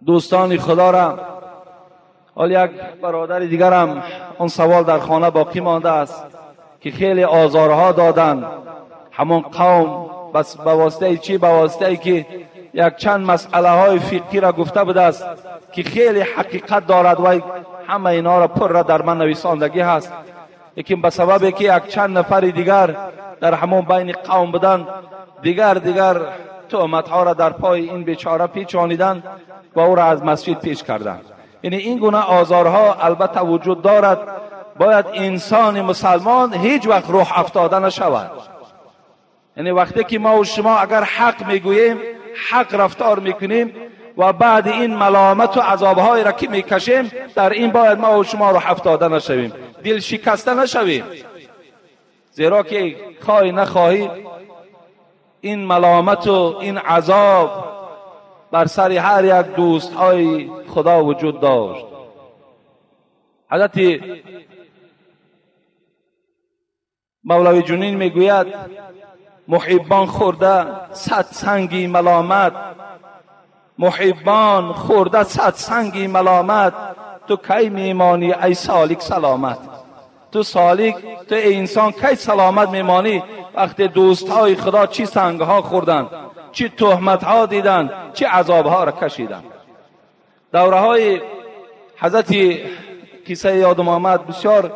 دوستان خدا را حال یک برادر دیگرم اون سوال در خانه باقی مانده است که خیلی آزارها دادند همون قوم، بس به واسطه چی؟ به واسطه که یک چند مسئله های فقهی را گفته بوده است که خیلی حقیقت دارد و همه اینا را پر را در من نویساندگی هست، لیکن به سبب که یک چند نفر دیگر در همون بین قوم بودند، دیگر تهمت ها را در پای این بیچاره پیچانیدند و او را از مسجد پیش کردند. یعنی این گونه آزارها البته وجود دارد. باید انسان مسلمان هیچ وقت روح افتاده نشود. یعنی وقتی که ما و شما اگر حق میگوییم، حق رفتار میکنیم و بعد این ملامت و عذابهای را که میکشیم، در این باید ما و شما روح افتاده نشویم، دل شکسته نشویم، زیرا که خواهی نخواهی این ملامت و این عذاب بر سر هر یک دوست های خدا وجود داشت. حضرت مولوی جنین میگوید محبان خورده صد سنگی ملامت، محبان خورده صد سنگی ملامت، تو کی میمانی ای سالک سلامت؟ تو سالک، تو انسان کی سلامت میمانی وقتی دوست های خدا چی سنگ ها خوردن، چی تهمت ها دیدن، چی عذاب ها را کشیدن. دوره های حضرت قصه یادم آمد، بسیار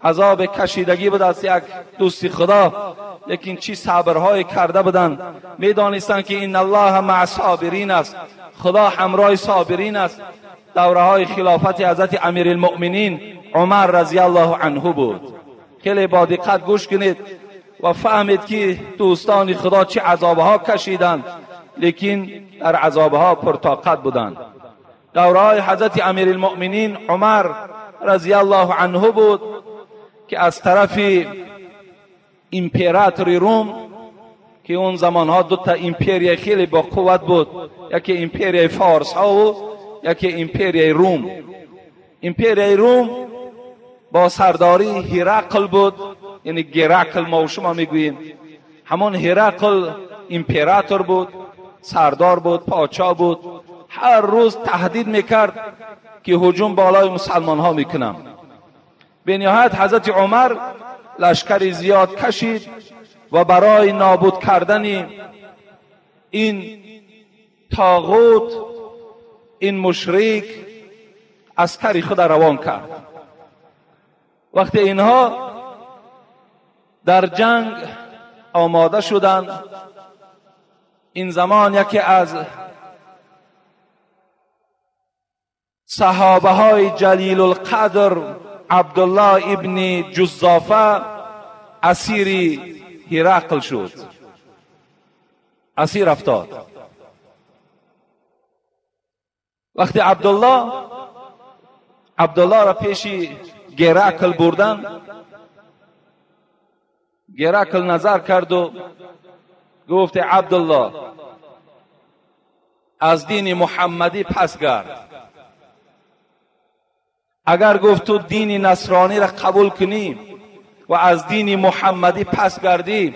عذاب کشیدگی بود از یک دوست خدا، لیکن چی صبرهای کرده بودند. میدانستند که این الله مع صابرین است، خدا همراه صابرین است. دوره های خلافت حضرت امیرالمؤمنین عمر رضی الله عنه بود. خیلی با دقت گوش کنید و فهمید که دوستان خدا چه عذابها کشیدند، لیکن در عذابها پرطاقت بودند. دوره های حضرت امیرالمؤمنین عمر رضی الله عنه بود که از طرف امپراتور روم، که اون زمانها دو تا امپریای خیلی با قوت بود، یکی امپریای فارس ها و یکی امپریای روم. امپریای روم با سرداری هرقل بود، یعنی گرکل ما و شما میگوییم. همون هرقل امپراتور بود، سردار بود، پادشاه بود. هر روز تهدید میکرد که هجوم بالای مسلمان ها میکنم. به نهایت حضرت عمر لشکر زیاد کشید و برای نابود کردن این طاغوت، این مشرک، عسکر خود روان کرد. وقتی اینها در جنگ آماده شدند، این زمان یکی از صحابه های جلیل القدر عبدالله ابن جزافه اسیر هرقل شد، اسیر افتاد. وقتی عبدالله را پیش گرکل بردن، گرکل نظر کرد و گفت عبدالله از دین محمدی پس گرد. اگر گفت تو دین نصرانی را قبول کنی و از دین محمدی پس گردی،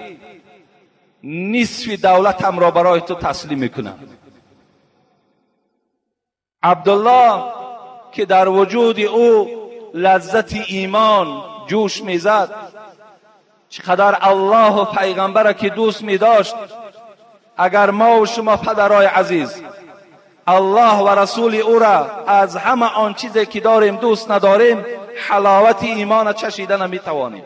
نصف دولتم را برای تو تسلیم میکنم. عبدالله که در وجود او لذت ایمان جوش میزد، چقدر الله و پیغمبر که دوست میداشت. اگر ما و شما پدرای عزیز الله و رسول او را از همه آن چیزی که داریم دوست نداریم، حلاوت ایمان چشیده نمیتوانیم.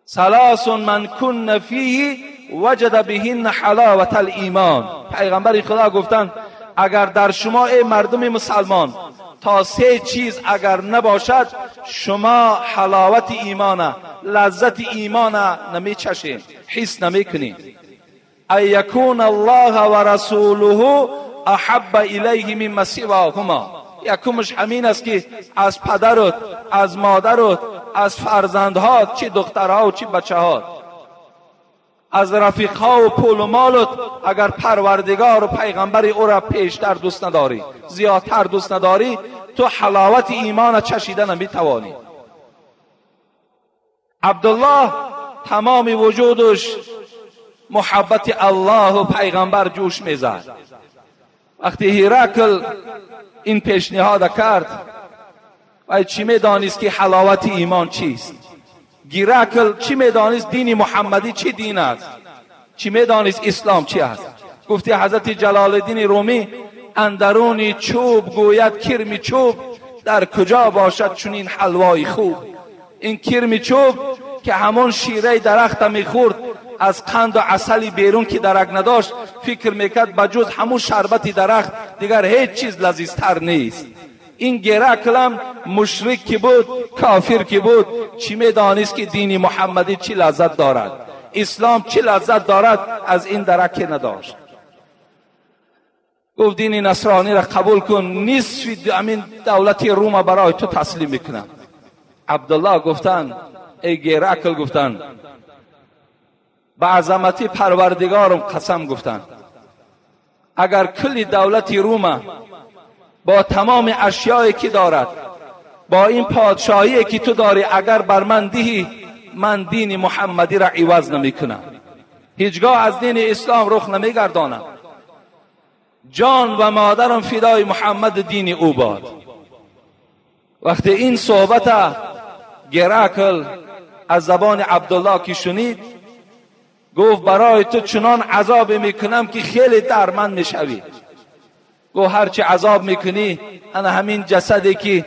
ثلاث من کن فیه وجد بهن حلاوت الایمان. پیغمبر خدا گفتند اگر در شما ای مردم مسلمان تا سه چیز اگر نباشد، شما حلاوت ایمان، لذت ایمان نمیچشید، حس نمیکنید. ای یکون الله و رسوله احب الیه مما سواهما. یکمش همین است که از پدرت، از مادرت، از فرزندهات، چی دخترها و چی بچه‌هات، از رفیقها و پول و مالت، اگر پروردگار و پیغمبر او را پیشتر دوست نداری، زیادتر دوست نداری، تو حلاوت ایمان چشیده نمیتوانی. عبدالله تمام وجودش محبت الله و پیغمبر جوش میزد. وقتی هیرکل این پیشنهاد کرد، و چی میدانست که حلاوت ایمان چیست؟ گیرکل چی میدانست دین محمدی چی دین است؟ چی میدانست اسلام چی است؟ گفتی حضرت جلال الدین رومی اندرونی چوب گوید کرمی چوب، در کجا باشد چنین حلوای خوب. این کرمی چوب که همون شیره درخت میخورد، از قند و عسل بیرون که درک نداشت، فکر میکرد بجز همون شربت درخت دیگر هیچ چیز لذیذتر نیست. این گرکلم مشرک که بود، کافر که بود، چی میدانست که دین محمدی چی لذت دارد، اسلام چی لذت دارد، از این درک نداشت. گفت دین نصرانی را قبول کن، نصف همین دولت روم برای تو تسلیم میکنم. عبدالله گفتن ای گرکل، گفتن به عظمت پروردگارم قسم، گفتن اگر کل دولت روم با تمام اشیایی که دارد، با این پادشاهی که تو داری، اگر بر من دهی، من دین محمدی را عوض نمی کنم، هیچگاه از دین اسلام رخ نمی گردانم، جان و مادرم فدای محمد دین او باد. وقتی این صحبت گرکل از زبان عبدالله که شنید، گفت برای تو چنان عذاب میکنم که خیلی درمند میشوی. گفت هرچی عذاب میکنی، انا همین جسدی که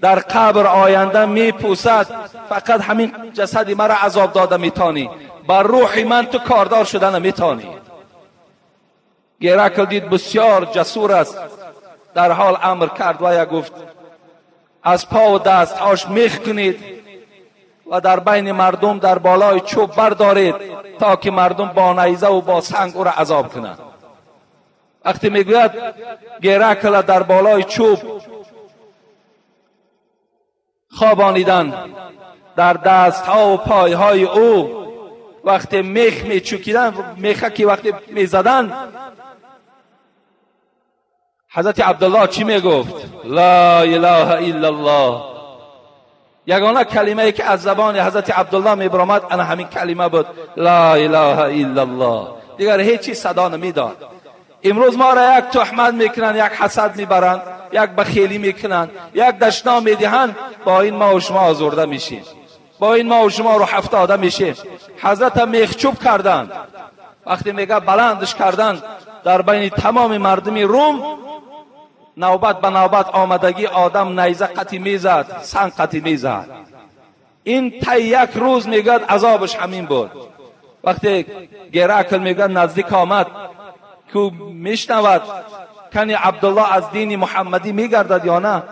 در قبر آینده میپوسد، فقط همین جسدی مرا عذاب داده میتانی، بر روح من تو کاردار شده نمیتانی. گرکل دید بسیار جسور است، در حال امر کرد و گفت از پا و دستهاش میخ کنید و در بین مردم در بالای چوب بردارید تا که مردم با نیزه و با سنگ او را عذاب کنند. وقتی میگوید گرکل در بالای چوب خوابانیدن، در دستها و پایهای او وقتی میخ میچوکیدن، میخه که وقتی میزدن، حضرت عبدالله چی میگفت؟ لا اله الا الله. یگانه کلمه ای که از زبان حضرت عبدالله میبرآمد انا همین کلمه بود، لا اله الا الله. دیگر هیچ چیز صدا نمیداد. امروز ما را یک تهمت میکنن، یک حسد میبرند، یک بخیلی میکنن، یک دشنام میدهند، با این ما و شما آزرده میشیم، با این ما و شما رو هفتاده میشیم. حضرت میخچوب کردند، وقتی میگه بلندش کردند در بین تمام مردم روم، نوبت به نوبت آمدگی آدم نیزه قطی میزد، سنگ قطی میزد. این تا یک روز میگه عذابش همین بود. وقتی گرکل میگه نزدیک آمد که میشنود کنی عبدالله از دین محمدی میگردد یا نه،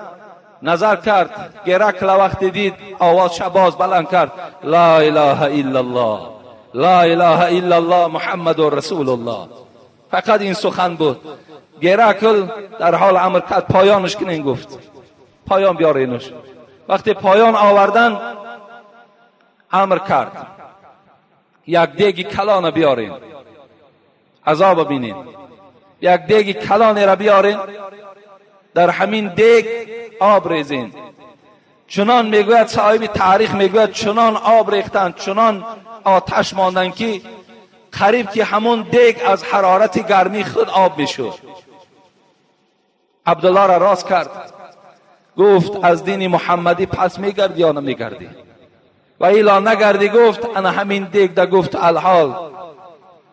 نظر کرد. گرکل وقتی دید آواز شباز بلند کرد، لا اله الا الله، لا اله الا الله محمد رسول الله. فقط این سخن بود. گرکل در حال امر کرد پایانش کنین، گفت پایان بیارینش. وقتی پایان آوردن امر کرد یک دیگ کلان بیارین، عذاب بینین، یک دیگ کلان را بیارین، در همین دیگ آب ریزین. چنان میگوید صاحب تاریخ، میگوید چنان آب ریختن، چنان آتش ماندن که قریب که همون دیگ از حرارت گرمی خود آب میشد. عبدالله را راست کرد، گفت از دین محمدی پس میگردی یا نمیگردی؟ و ایلا نگردی، گفت انا همین دیگ ده، گفت الحال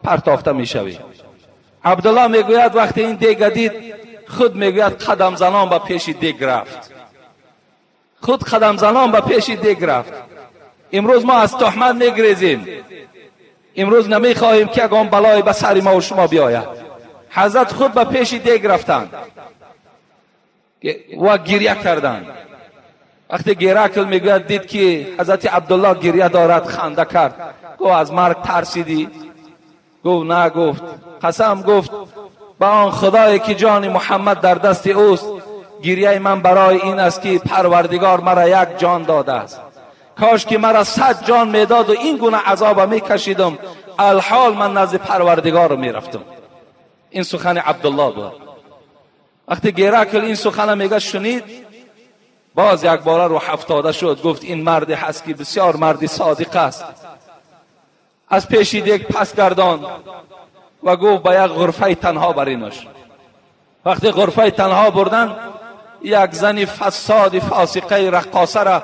پرتافته میشوی. عبدالله میگوید وقتی این دیگ دید، خود میگوید قدم زنان به پیش دیگ رفت، خود قدم زنان به پیش دیگ رفت. امروز ما از تهمت میگریزیم، امروز نمیخواهیم که اگه بلای به سر ما و شما بیاید. حضرت خود به پیش دیگ رفتند و گریه کردند. وقتی گرکل میگوید دید که حضرت عبدالله گریه دارد، خنده کرد، گفت از مرگ ترسیدی؟ گفت نه. گفت قسم، گفت به آن خدایی که جان محمد در دست اوست، گریه من برای این است که پروردگار مرا یک جان داده است، کاش که مرا 100 جان میداد و این گونه عذاب میکشیدم، الحال من نزد پروردگار میرفتم. این سخن عبدالله بود. وقتی گرکل این سخن میگه شنید، باز یک باره رو هفتاده شد، گفت این مرد هست که بسیار مردی صادق است. از پیش دیگ پس گردان و گفت به یک غرفه تنها برینش. وقتی غرفه تنها بردن، یک زن فساد فاسقه رقاصه را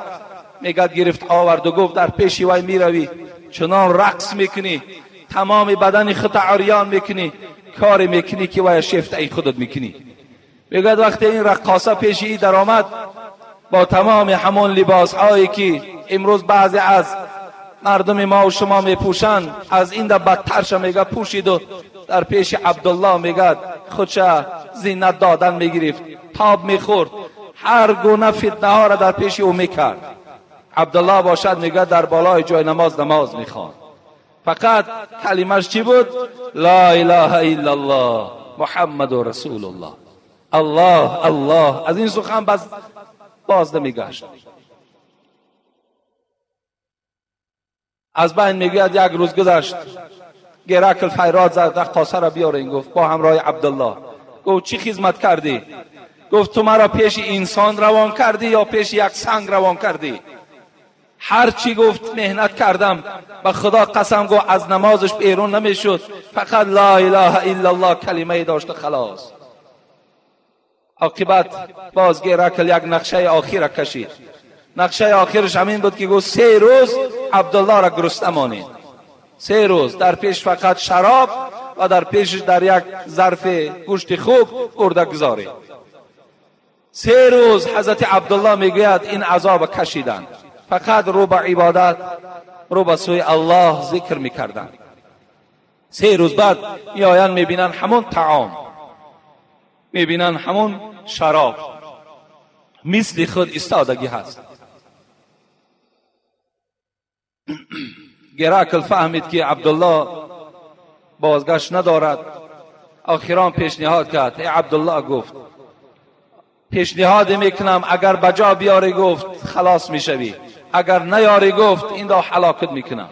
میگد گرفت آورد و گفت در پیش وی میروی، چنان رقص میکنی، تمام بدن خود عریان میکنی، کاری میکنی که وی شیفته ای خودت میکنی. میگد وقتی این رقاصه پیش ای در آمد با تمام همون لباس هایی که امروز بعضی از مردم ما و شما میپوشند، از این در بدترش میگه پوشید و در پیش عبدالله میگه خودش زینت دادن میگرفت، تاب میخورد، هر گونه فتنه ها را در پیش او میکرد. عبدالله باشد میگه در بالای جای نماز نماز میخواد، فقط کلمش چی بود؟ لا اله الا الله محمد رسول الله، الله الله. از این سخن باز نمیگشت. از بین میگوید یک روز گذشت، گرکل فیراد زد رقاصه را بیارین. گفت با همراه عبدالله. گفت چی خدمت کردی؟ گفت تو مرا پیش انسان روان کردی یا پیش یک سنگ روان کردی؟ هر چی گفت مهنت کردم، به خدا قسم گفت از نمازش بیرون نمیشد، فقط لا اله الا الله کلمه داشت خلاص. عاقبت باز گرکل یک نقشه آخر کشید. نقشه آخرش همین بود که گفت 3 روز عبدالله را گرسنه مانید، 3 روز در پیش فقط شراب و در پیشش در یک ظرف گوشت خوب برده گذارید. 3 روز حضرت عبدالله میگوید این عذاب کشیدند، فقط رو به عبادت، رو به سوی الله ذکر میکردند. 3 روز بعد میآیند میبینند همون طعام، میبینند همون شراب، مثل خود ایستادگی هست. گراکل فهمید که عبدالله بازگشت ندارد. آخران پیشنهاد کرد، ای عبدالله، گفت پیشنهاد میکنم اگر بجا بیاری گفت خلاص میشوی، اگر نیاری گفت این را هلاکت میکنم.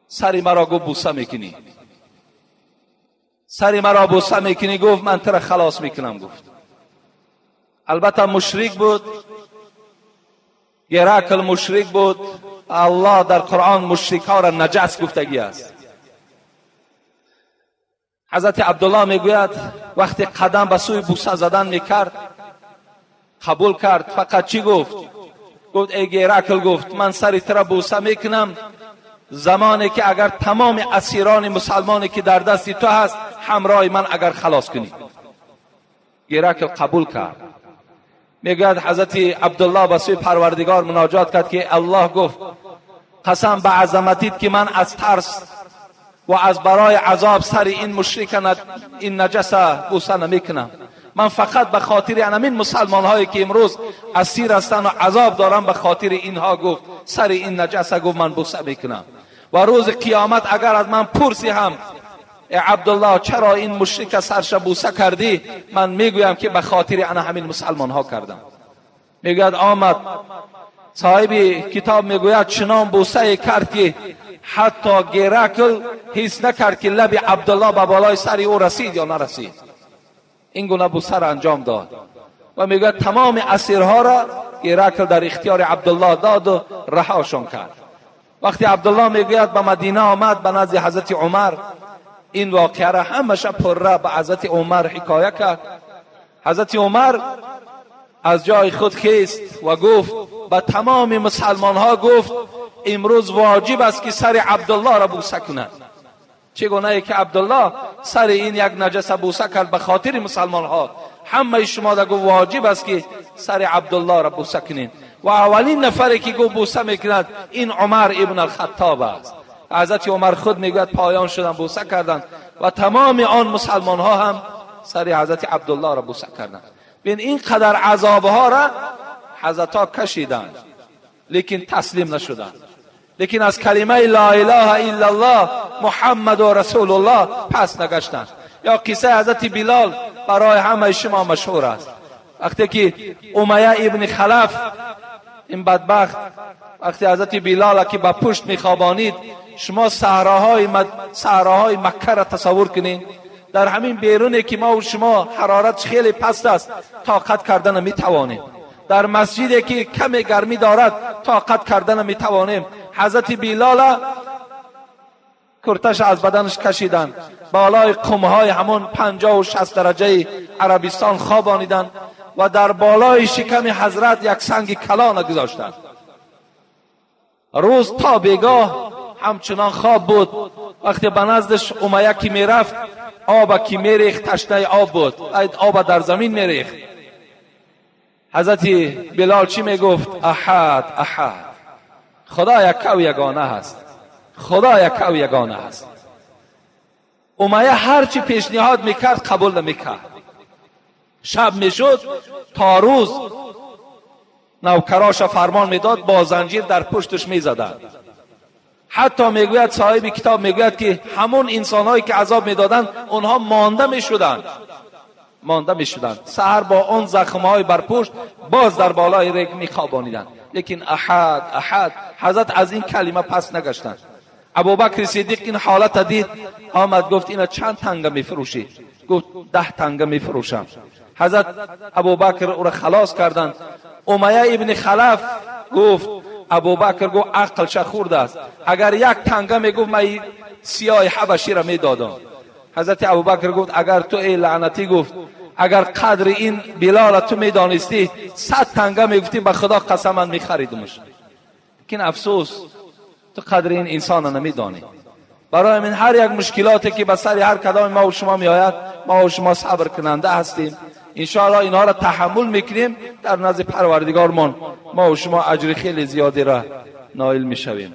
سری مرا گفت بوسه میکنی، سری مرا بوسه میکنی، گفت من تو را خلاص میکنم. گفت البته مشرک بود، گراکل مشرک بود. الله در قرآن مشرک ها را نجس گفتگی است. حضرت عبدالله میگوید وقتی قدم به سوی بوسه زدن میکرد قبول کرد. فقط چی گفت؟ گفت ای گراکل، گفت من سری تو را بوسه میکنم زمانی که اگر تمام اسیران مسلمانی که در دست تو هست همراه من اگر خلاص کنی. گراکل قبول کرد. میگوید حضرت عبدالله به سوی پروردگار مناجات کرد که الله، گفت قسم به عظمتیت که من از ترس و از برای عذاب سر این مشرک این نجس بوسه نمیکنم، من فقط به خاطر همین مسلمان هایی که امروز اسیر هستند و عذاب دارم، به خاطر اینها گفت سر این نجس گفت من بوسه میکنم. و روز قیامت اگر از من پرسی هم ای عبدالله چرا این مشرک سرش بوسه کردی، من میگویم که به خاطر انا همین مسلمان ها کردم. میگوید آمد صاحب کتاب میگوید چنان بوسه کرد که حتی گراکل حس نکرد که لب عبدالله به بالای سر او رسید یا نرسید. این گونه بوسه را انجام داد و میگوید تمام اسیرها را گراکل در اختیار عبدالله داد و رهاشان کرد. وقتی عبدالله میگوید به مدینه آمد به نزد حضرت عمر، این واقعه را همش پره به حضرت عمر حکایه کرد. حضرت عمر از جای خود خیست و گفت به تمام مسلمان ها، گفت امروز واجب است که سر عبدالله را بوسه کنند. چگونه که عبدالله سر این یک نجس بوسه کرد به خاطر مسلمان ها، همه شما را گفت واجب است که سر عبدالله را بوسه کنید. و اولین نفری که گفت بوسه میکند این عمر ابن الخطاب است. حضرت عمر خود میگوید پایان شدن بوسه کردند و تمام آن مسلمان ها هم سر حضرت عبدالله را بوسه کردند. بین این قدر عذاب ها را حضرت ها کشیدند لیکن تسلیم نشدند، لیکن از کلمه لا اله الا الله محمد و رسول الله پس نگشتند. یا قصه حضرت بلال برای همه شما مشهور است. وقتی که امیه ابن خلف این بدبخت وقتی حضرت بلال که با پشت میخوابانید، شما صحراهای مکه را تصور کنید، در همین بیرونی که ما و شما حرارت خیلی پست است طاقت کردن میتوانیم، در مسجدی که کم گرمی دارد طاقت کردن میتوانیم. حضرت بلال کرتش از بدنش کشیدن، بالای قمهای همون 50 و 60 درجه عربستان خوابانیدن و در بالای شکم حضرت یک سنگ کلان گذاشتند. روز تا بیگاه همچنان خواب بود. وقتی به نزدش امیه که میرفت، آب که میریخت تشنه آب بود، آب در زمین میریخت. حضرت بلال چی میگفت؟ احد احد، خدا یک و یگانه هست، خدا یک و یگانه هست. امیه هرچی پیشنهاد میکرد قبول نمیکرد. شب میشد تا روز نوکراش فرمان میداد با زنجیر در پشتش میزدند. حتی میگوید صاحب کتاب میگوید که همون انسانهایی که عذاب میدادند اونها مانده میشدند، مانده میشدند. سحر با آن زخمهای بر پشت باز در بالای ریگ میخوابانیدند. لیکن احد احد، حضرت از این کلمه پس نگشتند. ابوبکر صدیق این حالت دید، آمد گفت اینا چند تنگه میفروشی؟ گفت 10 تنگه میفروشم. حضرت ابوبکر او را خلاص کردند. امیه ابن خلف گفت، ابوبکر گفت عقلش خورده است، اگر یک تنگه میگفت من سیاه حبشی را میدادم. حضرت ابوبکر گفت اگر تو ای لعنتی، گفت اگر قدر این بلال تو میدانستی 100 تنگه میگفتی به خدا قسم من میخریدمش. لیکن افسوس تو قدر این انسان نمیدانی. برای من هر یک مشکلاتی که به سر هر کدام ما و شما میآید، ما و شما صبر کننده هستیم. انشاءالله اینها را تحمل میکنیم، در نزد پروردگارمان ما و شما اجر خیلی زیادی را نایل میشویم.